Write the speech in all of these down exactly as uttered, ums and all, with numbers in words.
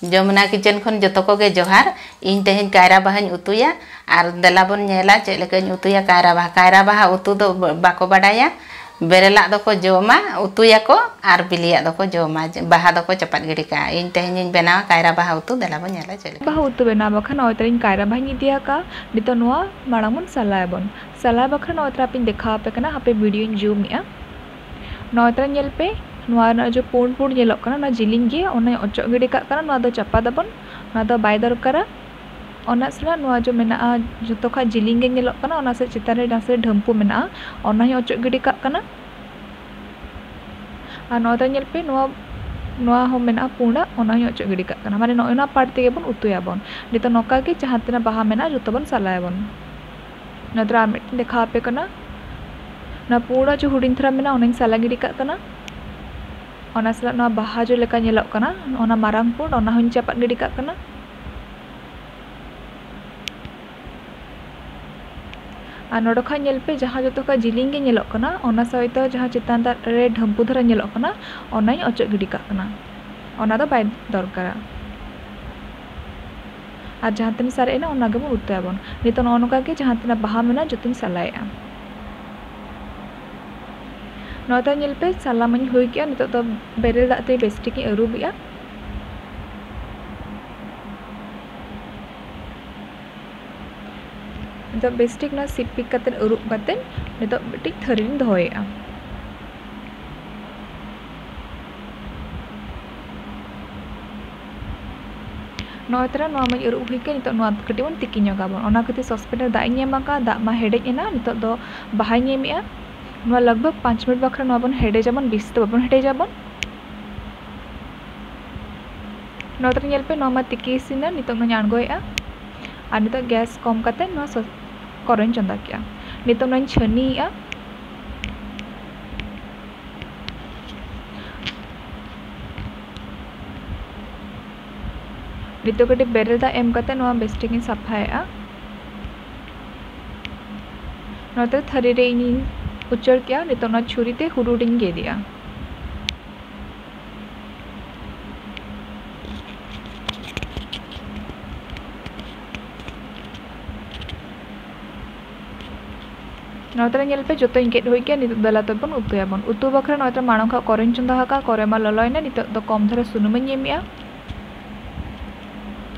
Jamuna kitchen ᱠᱷᱚᱱ ᱡᱚᱛᱚ ᱠᱚᱜᱮ ᱡᱚᱦᱟᱨ᱾ ᱤᱧ ᱛᱮᱦᱮᱧ ᱠᱟᱭᱨᱟ ᱵᱟᱦᱟᱧ ᱩᱛᱩᱭᱟ, ᱟᱨ ᱫᱮᱞᱟ ᱵᱚᱱ ᱧᱮᱞᱟ ᱪᱮᱫ ᱞᱮᱠᱟᱧ ᱩᱛᱩᱭᱟ ᱠᱟᱭᱨᱟ ᱵᱟᱦᱟ᱾ ᱠᱟᱭᱨᱟ ᱵᱟᱦᱟ ᱩᱛᱩ ᱫᱚ ᱵ-, ᱵᱟᱠᱚ ᱵᱟᱰᱟᱭᱟ, ᱵᱮᱨᱮᱞᱟᱜ ᱫᱚᱠᱚ ᱡᱚᱢᱟ, ᱩᱛᱩᱭᱟᱠᱚ, ᱟᱨ ᱵᱤᱞᱤᱭᱟᱜ ᱫᱚᱠᱚ ᱡᱚᱢᱟ, ᱵᱟᱦᱟ ᱫᱚᱠᱚ ᱪᱟᱯᱟᱫ ᱜᱤᱰᱤ ᱠᱟᱜᱼᱟ᱾ ᱤᱧ ᱛᱮᱦᱮᱧᱤᱧ ᱵᱮᱱᱟᱣᱟ ᱠᱟᱭᱨᱟ ᱵᱟᱦᱟ ᱩᱛᱩ, ᱫᱮᱞᱟ ᱵᱚᱱ ᱧᱮᱞᱟ ᱪᱮᱫ ᱞᱮᱠᱟ᱾ ᱵᱟᱦᱟ ᱩᱛᱩ ᱵᱮᱱᱟᱣ ᱵᱟᱠᱷᱟᱱ ᱱᱚᱜᱼᱚᱭ ᱛᱟᱞᱤᱧ ᱠᱟᱭᱨᱟ ᱵᱟᱦᱟᱧ ᱤᱫᱤ ᱟᱠᱟᱫᱼᱟ᱾ ᱱᱤᱛᱚᱜ ᱱᱚᱣᱟ ᱢᱟᱲᱟᱝ ᱵᱚᱱ ᱥᱟᱞᱟᱭᱟᱵᱚᱱ᱾ ᱥᱟᱞᱟ ᱵᱟᱠᱷᱨᱟ ᱱᱚᱜᱼᱚᱭ ᱛᱟᱨᱟ ᱟᱯᱮᱧ ᱫᱮᱠᱷᱟᱣ ᱟᱯᱮ ᱠᱟᱱᱟ, ᱦᱟᱯᱮ ᱵᱷᱤᱰᱤᱭᱳᱧ ᱡᱩᱢ ᱮᱫᱼᱟ᱾ ᱱᱚᱜᱼᱚᱭ ᱛᱟᱨᱟ ᱧᱮᱞ ᱯᱮ, ᱱᱚᱣᱟ ᱨᱮᱱᱟᱜ ᱡᱮ ᱯᱩᱸᱰ ᱯᱩᱸᱰ ᱧᱮᱞᱚᱜ ᱠᱟᱱᱟ, ᱚᱱᱟ ᱡᱤᱞᱤᱧ ᱜᱮ, ᱚᱱᱟᱧ ᱚᱪᱚᱜ ᱜᱤᱰᱤ ᱠᱟᱜ ᱠᱟᱱᱟ, ᱱᱚᱣᱟ ᱫᱚ ᱪᱟᱯᱟᱫᱟᱵᱚᱱ, ᱱᱚᱣᱟ ᱫᱚ ᱵᱟᱭ ᱫᱚᱨᱠᱟᱨᱟ᱾ ᱚᱱᱟ ᱥᱟᱞᱟᱜ ᱱᱚᱣᱟ ᱡᱮ ᱢᱮᱱᱟᱜᱼᱟ, ᱡᱚᱛᱚ ᱠᱷᱚᱱ ᱡᱤᱞᱤᱧ ᱜᱮ ᱧᱮᱞᱚᱜ ᱠᱟᱱᱟ, ᱚᱱᱟ ᱥᱮᱫ ᱪᱮᱛᱟᱱ ᱨᱮ ᱱᱟᱥᱮ ᱰᱷᱟᱹᱢᱯᱩ ᱢᱮᱱᱟᱜᱼᱟ, ᱚᱱᱟ ᱦᱚᱸᱧ ᱚᱪᱚᱜ ᱜᱤᱰᱤ ᱠᱟᱜ ᱠᱟᱱᱟ᱾ ᱟᱨ ᱱᱚᱣᱟ ᱫᱚ ᱧᱮᱞ ᱯᱮ, ᱱᱚᱣᱟ, ᱱᱚᱣᱟ ᱦᱚᱸ ᱢᱮᱱᱟᱜᱼᱟ ᱯᱩᱸᱰᱟᱜ, ᱚᱱᱟ ᱦᱚᱸᱧ ᱚᱪᱚᱜ ᱜᱤᱰᱤ ᱠᱟᱜ ᱠᱟᱱᱟ᱾ ᱢᱟᱱᱮ ᱱᱚᱜᱼᱚᱭ ᱱᱚᱣᱟ ᱯᱟᱨᱴ ᱛᱮᱜᱮ ᱵᱚᱱ ᱩᱛᱩᱭᱟᱵᱚᱱ᱾ ᱱᱤᱛᱚᱜ ᱱᱚᱝᱠᱟ ᱜᱮ ᱡᱟᱦᱟᱸ ᱛᱤᱱᱟᱹᱜ ᱵᱟᱦᱟ ᱢᱮᱱᱟᱜᱼᱟ, ᱡᱚᱛᱚ ᱵᱚᱱ ᱥᱟᱞᱟᱭᱟᱵᱚᱱ᱾ ᱱᱚᱣᱟ ᱫᱚ ᱟᱨ ᱢᱤᱫᱴᱮᱱ ᱫᱮᱠᱷᱟᱣ ᱟᱯᱮ ᱠᱟᱱᱟ᱾ ᱱᱚᱣᱟ ᱯᱩᱸᱰᱟᱜ ᱡᱮ ᱦᱩᱰᱤᱧ ᱫᱷᱟᱨᱟ ᱢᱮᱱᱟᱜᱼᱟ, ᱚᱱᱟᱧ ᱥᱟᱞᱟ ᱜᱤᱰᱤ ᱠᱟᱜ ᱠᱟᱱᱟ᱾ ᱚᱱᱟ ᱥᱟᱞᱟᱜ ᱱᱚᱣᱟ ᱵᱟᱦᱟ ᱡᱚ ᱞᱮᱠᱟ ᱧᱮᱞᱚᱜ ᱠᱟᱱᱟ, ᱚᱱᱟ ᱢᱟᱨᱟᱝ ᱯᱩᱸᱰ, ᱚᱱᱟ ᱦᱚᱸᱧ ᱪᱟᱯᱟᱫ ᱜᱤᱰᱤ ᱠᱟᱜ ᱠᱟᱱᱟ᱾ ᱟᱨ ᱱᱚᱰᱮ ᱠᱷᱚᱱ ᱧᱮᱞ ᱯᱮ, ᱡᱟᱦᱟᱸ ᱡᱚᱛᱚ ᱠᱷᱚᱱ ᱡᱤᱞᱤᱧ ᱜᱮ ᱧᱮᱞᱚᱜ ᱠᱟᱱᱟ, ᱚᱱᱟ ᱥᱚᱦᱤᱛᱚ ᱡᱟᱦᱟᱸ ᱪᱮᱛᱟᱱ ᱫᱟᱜ ᱨᱮ ᱰᱷᱟᱹᱢᱯᱩ ᱫᱷᱟᱨᱟ ᱧᱮᱞᱚᱜ ᱠᱟᱱᱟ, ᱚᱱᱟᱧ ᱚᱪᱚᱜ ᱜᱤᱰᱤ ᱠᱟᱜ ᱠᱟᱱᱟ, ᱚᱱᱟ ᱫᱚ ᱵᱟᱭ ᱫᱚᱨᱠᱟᱨᱟ᱾ ᱟᱨ ᱡᱟᱦᱟᱸ ᱛᱤᱱᱟᱹᱜ ᱥᱟᱨᱮᱡ ᱮᱱᱟ, ᱚᱱᱟ ᱜᱮᱵᱚᱱ ᱩᱛᱩᱭᱟᱵᱚᱱ᱾ ᱱᱤᱛᱚᱜ ᱱᱚᱜᱼᱚ ᱱᱚᱝᱠᱟ ᱜᱮ ᱡᱟᱦᱟᱸ ᱛᱤᱱᱟᱹᱜ ᱵᱟᱦᱟ ᱢᱮᱱᱟᱜᱼᱟ, ᱡᱚᱛᱚᱧ ᱥᱟᱞᱟᱭᱮᱜᱼᱟ᱾ ᱱᱚᱣᱟ ᱫᱚ ᱧᱮᱞ ᱯᱮ, ᱥᱟᱞᱟ ᱢᱟᱧ ᱦᱩᱭ ᱠᱮᱜᱼᱟ᱾ ᱱᱤᱛᱚᱜ ᱫᱚ ᱵᱮᱨᱮᱞ ᱫᱟᱜ ᱛᱮ ᱵᱮᱥ ᱴᱷᱤᱠ ᱤᱧ ᱟᱹᱨᱩᱵᱮᱜᱼᱟ᱾ ᱱᱤᱛᱚᱜ ᱵᱮᱥ ᱴᱷᱤᱠ ᱱᱚᱣᱟ ᱥᱤᱯᱤ ᱠᱟᱛᱮᱫ, ᱟᱹᱨᱩᱵ ᱠᱟᱛᱮᱫ, ᱱᱤᱛᱚᱜ ᱢᱤᱫᱴᱤᱡ ᱛᱷᱟᱹᱨᱤ ᱨᱤᱧ ᱫᱚᱦᱚᱭᱮᱜᱼᱟ᱾ ᱱᱚᱜᱼᱚᱭ ᱛᱚᱨᱟ ᱱᱚᱣᱟ ᱢᱟᱧ ᱟᱹᱨᱩᱵ ᱦᱩᱭ ᱠᱮᱫ᱾ ᱱᱤᱛᱚᱜ ᱱᱚᱣᱟ ᱠᱟᱹᱴᱤᱡ ᱵᱚᱱ ᱛᱤᱠᱤ ᱧᱚᱜᱟᱵᱚᱱ᱾ ᱚᱱᱟ ᱠᱷᱟᱹᱛᱤᱨ ᱥᱚᱥᱯᱮᱱ ᱨᱮ ᱫᱟᱜ ᱤᱧ ᱮᱢ ᱟᱠᱟᱫᱼᱟ, ᱫᱟᱜ ᱢᱟ ᱦᱮᱰᱮᱡ ᱮᱱᱟ᱾ ᱱᱤᱛᱚᱜ ᱫᱚ ᱵᱟᱦᱟᱧ ᱮᱢᱮᱜᱼᱟ᱾ ᱱᱚᱣᱟ ᱞᱟᱜᱽ ᱵᱷᱟᱜᱽ ᱯᱟᱸᱪ ᱢᱤᱱᱤᱴ ᱵᱟᱠᱷᱨᱟ ᱱᱚᱣᱟ ᱵᱚᱱ ᱦᱮᱰᱮᱡᱟᱵᱚᱱ, ᱵᱮᱥᱤ ᱫᱚ ᱵᱟᱵᱚᱱ ᱦᱮᱰᱮᱡᱟᱵᱚᱱ᱾ ᱱᱚᱣᱟ ᱛᱟᱞᱦᱮ ᱧᱮᱞ ᱯᱮ, ᱱᱚᱣᱟ ᱢᱟ ᱛᱤᱠᱤ ᱤᱥᱤᱱᱟ᱾ ᱱᱤᱛᱚᱜ ᱱᱚᱣᱟᱧ ᱟᱬᱜᱚᱭᱮᱜᱼᱟ᱾ ᱟᱨ ᱱᱤᱛᱚᱜ ᱜᱮᱥ ᱠᱚᱢ ᱠᱟᱛᱮ ᱱᱚᱣᱟ ᱥᱚ-, ᱠᱚᱨᱚᱧ ᱪᱚᱸᱫᱟ ᱠᱮᱜᱼᱟ᱾ ᱱᱤᱛᱚᱜ ᱱᱚᱣᱟᱧ ᱪᱷᱟᱹᱱᱤᱭᱮᱜᱼᱟ᱾ ᱱᱤᱛᱚᱜ ᱠᱟᱹᱴᱤᱡ ᱵᱮᱨᱮᱞ ᱫᱟᱜ ᱮᱢ ᱠᱟᱛᱮ ᱱᱚᱣᱟ ᱵᱮᱥ ᱴᱷᱤᱠ ᱤᱧ ᱥᱟᱯᱷᱟᱭᱮᱜᱼᱟ᱾ ᱱᱚᱛᱮ ᱛᱷᱟᱹᱨᱤ ᱨᱮ ᱤᱧᱤᱧ ᱩᱪᱟᱹᱲ ᱠᱮᱜᱼᱟ᱾ ᱱᱤᱛᱚᱜ ᱱᱚᱣᱟ ᱪᱷᱩᱨᱤ ᱛᱮ ᱦᱩᱰ ᱦᱩᱰᱤᱧ ᱜᱮᱫᱮᱜᱼᱟ᱾ ᱱᱚᱛᱮ ᱨᱮ ᱧᱮᱞ ᱯᱮ, ᱡᱚᱛᱚᱧ ᱜᱮᱫ ᱦᱩᱭ ᱠᱮᱫ᱾ ᱱᱤᱛᱚᱜ ᱫᱮᱞᱟ ᱛᱚᱵᱮ ᱵᱚᱱ ᱩᱛᱩᱭᱟᱵᱚᱱ᱾ ᱩᱛᱩ ᱵᱟᱠᱷᱨᱟ ᱱᱚᱛᱮ ᱢᱟᱲᱟᱝ ᱠᱷᱚᱱ ᱠᱚᱨᱮᱧ ᱪᱚᱸᱫᱟ ᱟᱠᱟᱫᱼᱟ᱾ ᱠᱚᱨᱮ ᱢᱟ ᱞᱚᱞᱚᱭᱮᱱᱟ᱾ ᱱᱤᱛᱚᱜ ᱫᱚ ᱠᱚᱢ ᱫᱷᱟᱨᱟ ᱥᱩᱱᱩᱢᱤᱧ ᱮᱢᱮᱜᱼᱟ᱾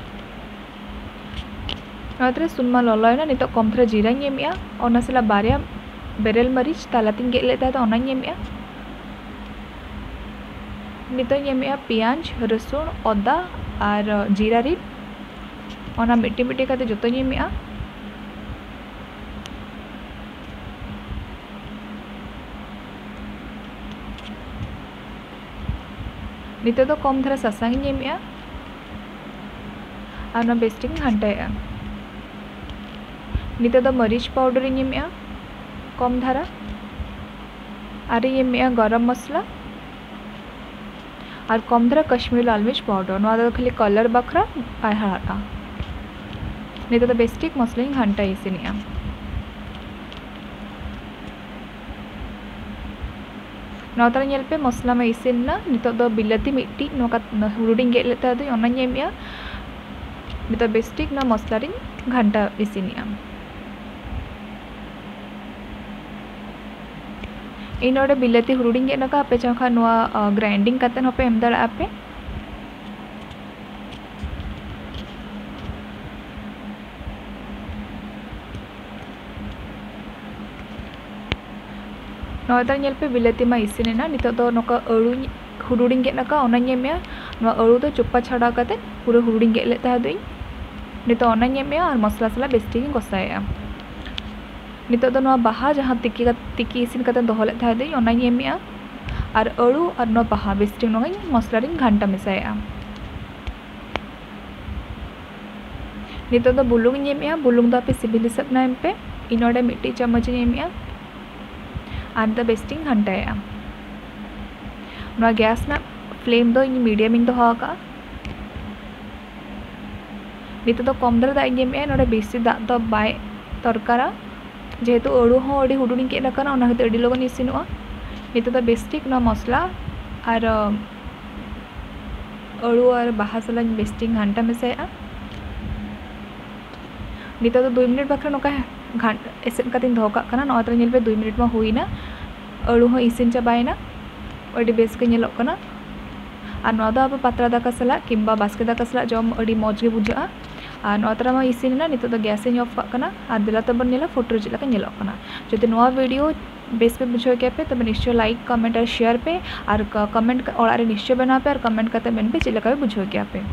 ᱱᱚᱛᱮ ᱨᱮ ᱥᱩᱱᱩᱢ ᱢᱟ ᱞᱚᱞᱚᱭᱮᱱᱟ᱾ ᱱᱤᱛᱚᱜ ᱠᱚᱢ ᱫᱷᱟᱨᱟ ᱡᱤᱨᱟᱹᱧ ᱮᱢᱮᱜᱼᱟ᱾ ᱚᱱᱟ ᱥᱟᱞᱟᱜ ᱵᱟᱨᱭᱟ ᱵᱮᱨᱮᱞ ᱢᱟᱹᱨᱤᱪ ᱛᱟᱞᱟᱛᱮᱧ ᱜᱮᱫ ᱞᱮᱫ ᱛᱟᱦᱮᱸ ᱫᱚ, ᱚᱱᱟᱧ ᱮᱢᱮᱜᱼᱟ᱾ ᱱᱤᱛᱚᱜ ᱤᱧ ᱮᱢᱮᱜᱼᱟ ᱯᱮᱸᱭᱟᱡᱽ, ᱨᱟᱹᱥᱩᱱ, ᱟᱫᱟ ᱟᱨ ᱡᱤᱨᱟ ᱨᱤᱫ᱾ ᱚᱱᱟ ᱢᱤᱫᱴᱤᱡ ᱢᱤᱫᱴᱤᱡ ᱠᱟᱛᱮ ᱡᱚᱛᱚᱧ ᱮᱢᱮᱜᱼᱟ᱾ ᱱᱤᱛᱚᱜ ᱫᱚ ᱠᱚᱢ ᱫᱷᱟᱨᱟ ᱥᱟᱥᱟᱝ ᱤᱧ ᱮᱢᱮᱜᱼᱟ ᱟᱨ ᱚᱱᱟ ᱵᱮᱥ ᱴᱷᱤᱠ ᱤᱧ ᱜᱷᱟᱱᱴᱟᱭᱮᱜᱼᱟ᱾ ᱱᱤᱛᱚᱜ ᱫᱚ ᱢᱟᱹᱨᱤᱪ powder ᱤᱧ ᱮᱢᱮᱜᱼᱟ ᱠᱚᱢ ᱫᱷᱟᱨᱟ, ᱟᱨ ᱤᱧ ᱮᱢᱮᱜᱼᱟ ᱜᱚᱨᱚᱢ ᱢᱚᱥᱞᱟ, ᱟᱨ ᱠᱚᱢ ᱫᱷᱟᱨᱟ ᱠᱟᱥᱢᱤᱨ ᱞᱟᱞ ᱢᱤᱨᱪ powder᱾ ᱱᱚᱣᱟ ᱫᱚ ᱠᱷᱟᱹᱞᱤ colour ᱵᱟᱠᱷᱨᱟ ᱯᱟᱭᱦᱟᱲᱟᱜᱼᱟ᱾ ᱱᱤᱛᱚᱜ ᱫᱚ ᱵᱮᱥ ᱴᱷᱤᱠ ᱢᱚᱥᱞᱟᱧ ᱜᱷᱟᱱᱴᱟ ᱤᱥᱤᱱᱮᱜᱼᱟ᱾ ᱱᱚᱣᱟ ᱛᱟᱞᱟ ᱧᱮᱞ ᱯᱮ, ᱢᱚᱥᱞᱟ ᱢᱟ ᱤᱥᱤᱱ ᱮᱱᱟ᱾ ᱱᱤᱛᱚᱜ ᱫᱚ ᱵᱤᱞᱟᱹᱛᱤ ᱢᱤᱫᱴᱤᱡ ᱱᱚᱝᱠᱟ ᱦᱩᱰᱩᱰᱤᱧ ᱜᱮᱫ ᱞᱮᱫ ᱛᱟᱦᱮᱸ ᱫᱚᱧ, ᱚᱱᱟᱧ ᱮᱢᱮᱜᱼᱟ᱾ ᱱᱤᱛᱚᱜ ᱵᱮᱥ ᱴᱷᱤᱠ ᱱᱚᱣᱟ ᱢᱚᱥᱞᱟ ᱨᱤᱧ ᱜᱷᱟᱱᱴᱟ ᱤᱥᱤᱱᱮᱜᱼᱟ᱾ ᱤᱧ ᱱᱚᱰᱮ ᱵᱤᱞᱟᱹᱛᱤ ᱦᱩᱰᱩᱰᱤᱧ ᱜᱮᱫ ᱟᱠᱟᱫᱼᱟ, ᱟᱯᱮ ᱪᱟᱦᱚ ᱠᱷᱟᱱ ᱱᱚᱣᱟ, ᱟ, grinding ᱠᱟᱛᱮᱫ ᱦᱚᱸᱯᱮ ᱮᱢ ᱫᱟᱲᱮᱭᱟᱜᱼᱟ ᱯᱮ᱾ ᱱᱚᱣᱟ ᱫᱚ ᱧᱮᱞ ᱯᱮ, ᱵᱤᱞᱟᱹᱛᱤ ᱢᱟ ᱤᱥᱤᱱ ᱮᱱᱟ᱾ ᱱᱤᱛᱚᱜ ᱫᱚ ᱱᱚᱝᱠᱟ ᱟᱹᱲᱩᱧ ᱦᱩᱰᱩᱰᱤᱧ ᱜᱮᱫ ᱟᱠᱟᱫᱼᱟ, ᱚᱱᱟᱧ ᱮᱢᱮᱜᱼᱟ᱾ ᱱᱚᱣᱟ ᱟᱹᱲᱩ ᱫᱚ ᱪᱚᱯᱟ ᱪᱷᱟᱰᱟᱣ ᱠᱟᱛᱮᱫ ᱯᱩᱨᱟᱹ ᱦᱩᱰᱩᱰᱤᱧ ᱜᱮᱫ ᱞᱮᱫ ᱛᱟᱦᱮᱸ ᱫᱚᱧ᱾ ᱱᱤᱛᱚᱜ ᱚᱱᱟᱧ ᱮᱢᱮᱜᱼᱟ ᱟᱨ ᱢᱚᱥᱞᱟ ᱥᱟᱞᱟᱜ ᱵᱮᱥ ᱴᱷᱤᱠ ᱤᱧ ᱠᱚᱥᱟᱭᱮᱜᱼᱟ᱾ ᱱᱤᱛᱚᱜ ᱫᱚ ᱱᱚᱣᱟ ᱵᱟᱦᱟ ᱡᱟᱦᱟᱸ ᱛᱤᱠᱤ ᱠᱟᱛ-, ᱛᱤᱠᱤ ᱤᱥᱤᱱ ᱠᱟᱛᱮ ᱫᱚᱦᱚ ᱞᱮᱫ ᱛᱟᱦᱮᱸ ᱫᱚᱧ, ᱚᱱᱟᱧ ᱮᱢᱮᱜᱼᱟ᱾ ᱟᱨ ᱟᱹᱲᱩ ᱟᱨ ᱱᱚᱣᱟ ᱵᱟᱦᱟ ᱵᱮᱥ ᱴᱷᱤᱠ ᱱᱚᱣᱟᱧ ᱢᱚᱥᱞᱟ ᱨᱤᱧ ᱜᱷᱟᱱᱴᱟ ᱢᱮᱥᱟᱭᱮᱜᱼᱟ᱾ ᱱᱤᱛᱚᱜ ᱫᱚ ᱵᱩᱞᱩᱝ ᱤᱧ ᱮᱢᱮᱜᱼᱟ᱾ ᱵᱩᱞᱩᱝ ᱫᱚ ᱟᱯᱮ ᱥᱤᱵᱤᱞ ᱦᱤᱥᱟᱹᱵ ᱱᱟ ᱮᱢ ᱯᱮ᱾ ᱤᱧ ᱱᱚᱰᱮ ᱢᱤᱫᱴᱤᱡ ᱪᱟᱢᱚᱪ ᱤᱧ ᱮᱢᱮᱜᱼᱟ᱾ ᱟᱨ ᱱᱤᱛᱚᱜ ᱵᱮᱥ ᱴᱷᱤᱠ ᱤᱧ ᱜᱷᱟᱱᱴᱟᱭᱮᱜᱼᱟ᱾ ᱱᱚᱣᱟ gas ᱨᱮᱱᱟᱜ flame ᱫᱚ ᱤᱧ medium ᱤᱧ ᱫᱚᱦᱚ ᱟᱠᱟᱜᱼᱟ᱾ ᱱᱤᱛᱚᱜ ᱫᱚ ᱠᱚᱢ ᱫᱷᱟᱨᱟ ᱫᱟᱜ ᱤᱧ ᱮᱢᱮᱜᱼᱟ᱾ ᱱᱚᱰᱮ ᱵᱮᱥᱤ ᱫᱟᱜ ᱫᱚ ᱵᱟᱭ ᱫᱚᱨᱠᱟᱨᱟ, ᱡᱮᱦᱮᱛᱩ ᱟᱹᱲᱩ ᱦᱚᱸ ᱟᱹᱰᱤ ᱦᱩᱰᱩᱧ ᱜᱮᱫ ᱟᱠᱟᱱᱟ, ᱚᱱᱟ ᱠᱷᱟᱹᱛᱤᱨ ᱟᱹᱰᱤ ᱞᱚᱜᱚᱱ ᱤᱥᱤᱱᱚᱜᱼᱟ᱾ ᱱᱤᱛᱚᱜ ᱫᱚ ᱵᱮᱥ ᱴᱷᱤᱠ ᱱᱚᱣᱟ ᱢᱚᱥᱞᱟ ᱟᱨ, ᱟᱹᱲᱩ ᱟᱨ ᱵᱟᱦᱟ ᱥᱟᱞᱟᱜ ᱵᱮᱥ ᱴᱷᱤᱠ ᱜᱷᱟᱱᱴᱟ ᱢᱮᱥᱟᱭᱮᱜᱼᱟ᱾ ᱱᱤᱛᱚᱜ ᱫᱚ ᱫᱩᱭ ᱢᱤᱱᱤᱴ ᱵᱟᱠᱷᱨᱟ ᱱᱚᱝᱠᱟ ᱜᱷᱟᱱᱴ ᱮᱥᱮᱫ ᱠᱟᱛᱮᱧ ᱫᱚᱦᱚ ᱠᱟᱜ ᱠᱟᱱᱟ᱾ ᱱᱚᱣᱟ ᱛᱟᱨᱟ ᱧᱮᱞ ᱯᱮ, ᱫᱩᱭ ᱢᱤᱱᱤᱴ ᱢᱟ ᱦᱩᱭᱱᱟ, ᱟᱹᱲᱩ ᱦᱚᱸ ᱤᱥᱤᱱ ᱪᱟᱵᱟᱭᱮᱱᱟ, ᱟᱹᱰᱤ ᱵᱮᱥ ᱜᱮ ᱧᱮᱞᱚᱜ ᱠᱟᱱᱟ᱾ ᱟᱨ ᱱᱚᱣᱟ ᱫᱚ ᱟᱵᱚ ᱯᱟᱛᱲᱟ ᱫᱟᱠᱟ ᱥᱟᱞᱟᱜ ᱠᱤᱝᱵᱟ ᱵᱟᱥᱠᱮ ᱫᱟᱠᱟ ᱥᱟᱞᱟᱜ ᱡᱚᱢ ᱟᱹᱰᱤ ᱢᱚᱡᱽ ᱜᱮ ᱵᱩᱡᱷᱟᱹᱜᱼᱟ᱾ ᱟᱨ ᱱᱚᱣᱟ ᱛᱟᱨᱟ ᱢᱟ ᱤᱥᱤᱱ ᱮᱱᱟ, ᱱᱤᱛᱚᱜ ᱫᱚ ᱜᱮᱥ ᱤᱧ ᱚᱯᱷ ᱠᱟᱜ ᱠᱟᱱᱟ᱾ ᱟᱨ ᱫᱮᱞᱟ ᱛᱟᱵᱚᱱ ᱧᱮᱞᱟ ᱯᱷᱳᱴᱳ ᱨᱮ ᱪᱮᱫ ᱞᱮᱠᱟ ᱧᱮᱞᱚᱜ ᱠᱟᱱᱟ᱾ ᱡᱩᱫᱤ ᱱᱚᱣᱟ ᱵᱷᱤᱰᱤᱭᱳ ᱵᱮᱥ ᱯᱮ ᱵᱩᱡᱷᱟᱹᱣ ᱠᱮᱭᱟ ᱯᱮ, ᱛᱚᱵᱮ ᱱᱤᱥᱪᱚᱭ ᱞᱟᱭᱤᱠ, ᱠᱚᱢᱮᱱᱴ ᱟᱨ ᱥᱮᱭᱟᱨ ᱯᱮ᱾ ᱟᱨ ᱠᱚᱢᱮᱱᱴ ᱚᱲᱟᱜ ᱨᱮ ᱱᱤᱥᱪᱚᱭ ᱵᱮᱱᱟᱣ ᱯᱮ ᱟᱨ ᱠᱚᱢᱮᱱᱴ ᱠᱟᱛᱮ ᱢᱮᱱ ᱯᱮ ᱪᱮᱫ ᱞᱮᱠᱟ ᱯᱮ ᱵᱩᱡᱷᱟᱹᱣ ᱠᱮᱭᱟ ᱯᱮ᱾